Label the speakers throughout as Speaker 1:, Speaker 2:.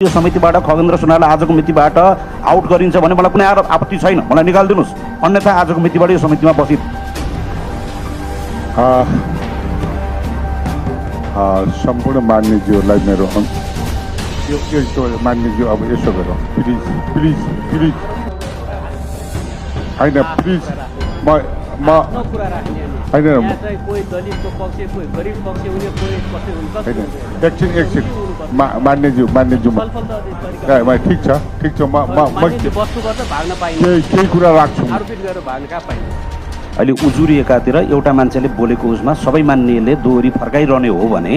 Speaker 1: यो समितिबाट खगेन्द्र सुनारलाई आजको मितिबाट आउट गरिन्छ भने मलाई कुनै आपत्ति छैन, मलाई निकालिदिनुहोस्। अन्यथा आजको मितिबाट यो समितिमा बसित
Speaker 2: सम्पूर्ण मान्यज्यूहरूलाई मेरो मान्यज्यू अब यसो गरौँ प्लिज प्लिज प्लिज होइन प्लिज म होइन एकछिन मान्यज्यू ठिक छ केही कुरा राख्छु।
Speaker 1: अहिले उजुरिएकातिर एउटा मान्छेले बोलेको उसमा सबै मान्नेले दोहोरी फर्काइरहने हो भने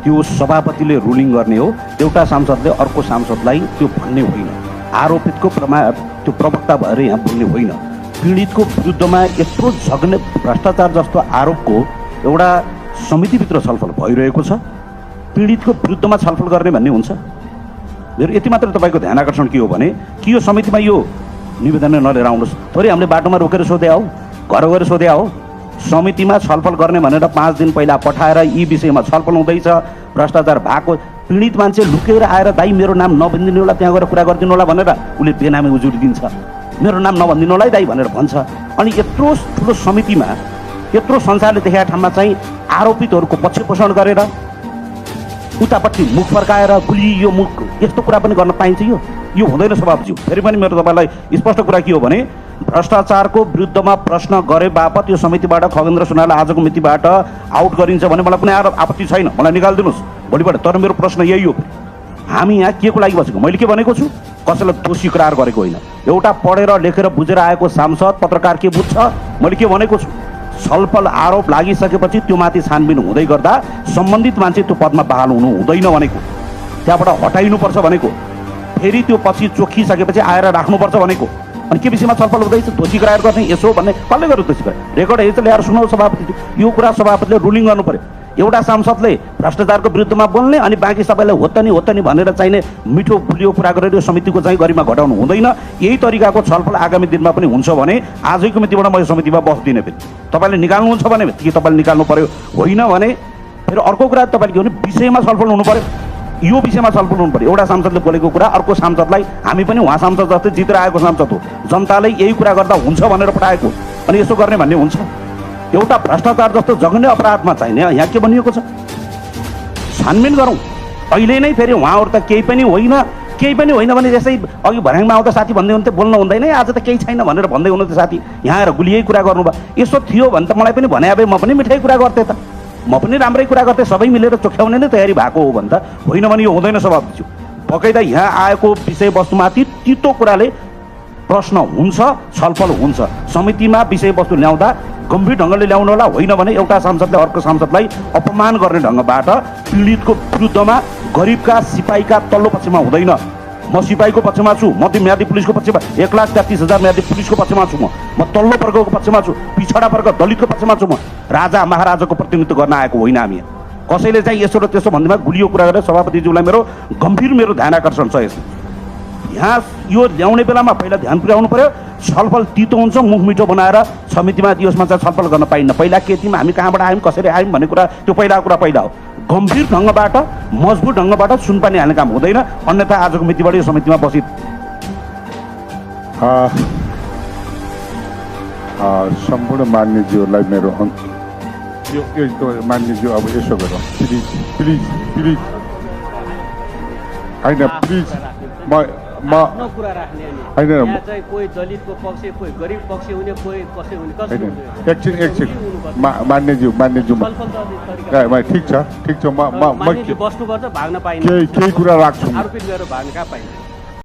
Speaker 1: त्यो सभापतिले रुलिङ गर्ने हो। एउटा सांसदले अर्को सांसदलाई त्यो भन्ने होइन, आरोपितको त्यो प्रवक्ता भएर यहाँ बोल्ने होइन। पीडितको विरुद्धमा यत्रो झग्ने भ्रष्टाचार जस्तो आरोपको एउटा समितिभित्र छलफल भइरहेको छ, पीडितको विरुद्धमा छलफल गर्ने भन्ने हुन्छ। मेरो यति मात्र तपाईँको ध्यान आकर्षण के हो भने कि यो समितिमा यो निवेदन नलिएर आउनुहोस्, थोरै हामीले बाटोमा रोकेर सोधे हो, घर गएर सोधे हो। समितिमा छलफल गर्ने भनेर 5 दिन पहिला पठाएर यी विषयमा छलफल हुँदैछ, भ्रष्टाचार भएको, पीडित मान्छे लुकेर आएर दाइ मेरो नाम नभनिदिनु होला, त्यहाँ गएर कुरा गरिदिनु होला भनेर उसले बेनामी उजुरी दिन्छ, मेरो नाम नभनिदिनु होला है दाइ भनेर भन्छ। अनि यत्रो ठुलो समितिमा यत्रो संसारले देखाएको ठाउँमा चाहिँ आरोपितहरूको पक्ष पोषण गरेर उतापट्टि मुख फर्काएर गुलियो मुख यस्तो कुरा पनि गर्न पाइन्छ? यो हुँदैन सभापति। फेरि पनि मेरो तपाईँलाई स्पष्ट कुरा के हो भने भ्रष्टाचारको विरुद्धमा प्रश्न गरे बापत यो समितिबाट खगेन्द्र सुनारलाई आजको मितिबाट आउट गरिन्छ भने मलाई कुनै आपत्ति छैन, मलाई निकालिदिनुहोस् भोलिबाट। तर मेरो प्रश्न यही हो, हामी यहाँ के को लागि बसेको? मैले के भनेको छु? कसैलाई दोषी करार गरेको होइन। एउटा पढेर लेखेर बुझेर आएको सांसद पत्रकार के बुझ्छ? मैले के भनेको छु? छलफल आरोप लागिसकेपछि त्यो माथि छानबिन हुँदै गर्दा सम्बन्धित मान्छे त्यो पदमा बहाल हुनु हुँदैन भनेको, त्यहाँबाट हटाइनुपर्छ भनेको, फेरि त्यो पछि चोखिसकेपछि आएर राख्नुपर्छ भनेको। अनि के विषयमा छलफल हुँदैछ? दोषी करार गर्ने यसो भन्ने कसले गर्यो? दोषी करार रेकर्ड हेर्छ ल्याएर सुनाउ सभापति। यो कुरा सभापतिले रुलिङ गर्नु पर्यो। एउटा सांसदले भ्रष्टाचारको विरुद्धमा बोल्ने अनि बाँकी सबैलाई होत्त नि भनेर चाहिने मिठो गुलियो कुरा गरेर यो समितिको चाहिँ गरिमा घटाउनु हुँदैन। यही तरिकाको छलफल आगामी दिनमा पनि हुन्छ भने आजैको मितिबाट म यो समितिमा बस्दिनँ। फेरि तपाईँले निकाल्नुहुन्छ भने कि तपाईँले निकाल्नु पर्यो, होइन भने फेरि अर्को कुरा तपाईँले के भने विषयमा छलफल हुनु पर्यो। यो विषयमा छलफल हुनु पर्यो। एउटा सांसदले बोलेको कुरा अर्को सांसदलाई, हामी पनि उहाँ सांसद जस्तै जितेर आएको सांसद हो, जनताले यही कुरा गर्दा हुन्छ भनेर पठाएको, अनि यसो गर्ने भन्ने हुन्छ? एउटा भ्रष्टाचार जस्तो जघन्य अपराधमा चाहिने यहाँ के भनिएको छ? छानबिन गरौँ अहिले नै। फेरि उहाँहरू त केही पनि होइन भने जस्तै अघि भर्याङमा आउँदा साथी भन्दै हुन्थ्यो बोल्न हुँदैन, आज त केही छैन भनेर भन्दै हुनुहुन्थ्यो साथी, यहाँ आएर गुलियै कुरा गर्नुभयो। यसो थियो भने त मलाई पनि भने भए म पनि मिठाई कुरा गर्थेँ त, म पनि राम्रै कुरा गर्थेँ, सबै मिलेर चोख्याउने नै तयारी भएको हो भने त। होइन भने यो हुँदैन सभापति। बकैदा यहाँ आएको विषयवस्तुमाथि तितो कुराले प्रश्न हुन्छ, छलफल हुन्छ। समितिमा विषयवस्तु ल्याउँदा गम्भीर ढङ्गले ल्याउनु होला, होइन भने एउटा सांसदले अर्को सांसदलाई अपमान गर्ने ढङ्गबाट पीडितको विरुद्धमा गरिबका सिपाहीका तल्लो पक्षमा हुँदैन। म सिपाहीको पक्षमा छु, मध्यम म्यादी पुलिसको पक्षमा 1,33,000 म्यादी पुलिसको पक्षमा छु, म तल्लो वर्गको पक्षमा छु, पिछडा वर्ग दलितको पक्षमा छु। म राजा महाराजाको प्रतिनिधित्व गर्न आएको होइन हामी। कसैले चाहिँ यसो र त्यसो भन्दैमा गुलियो कुरा गरेर सभापतिज्यूलाई मेरो ध्यान आकर्षण छ यसमा। यहाँ यो ल्याउने बेलामा पहिला ध्यान पुर्याउनु पर्यो। छलफल तितो हुन्छ, मुख मिठो बनाएर समितिमा यसमा चाहिँ छलफल गर्न पाइन्न। पहिला के थियौँ, हामी कहाँबाट आयौँ, कसरी आयौँ भन्ने कुरा त्यो पहिलाको कुरा पहिला हो। गम्भीर ढङ्गबाट मजबुत ढङ्गबाट सुनपानी हाल्ने काम हुँदैन, अन्यथा आजको मितिबाट यो समितिमा बसित
Speaker 2: सम्पूर्ण मान्यज्यूहरूलाई मेरो मान्यज्यू अब यसो गरौँ प्लिज प्लिज प्लिज होइन प्लिज एकछिन मान्यज्यू ठिक छ केही कुरा राख्छु।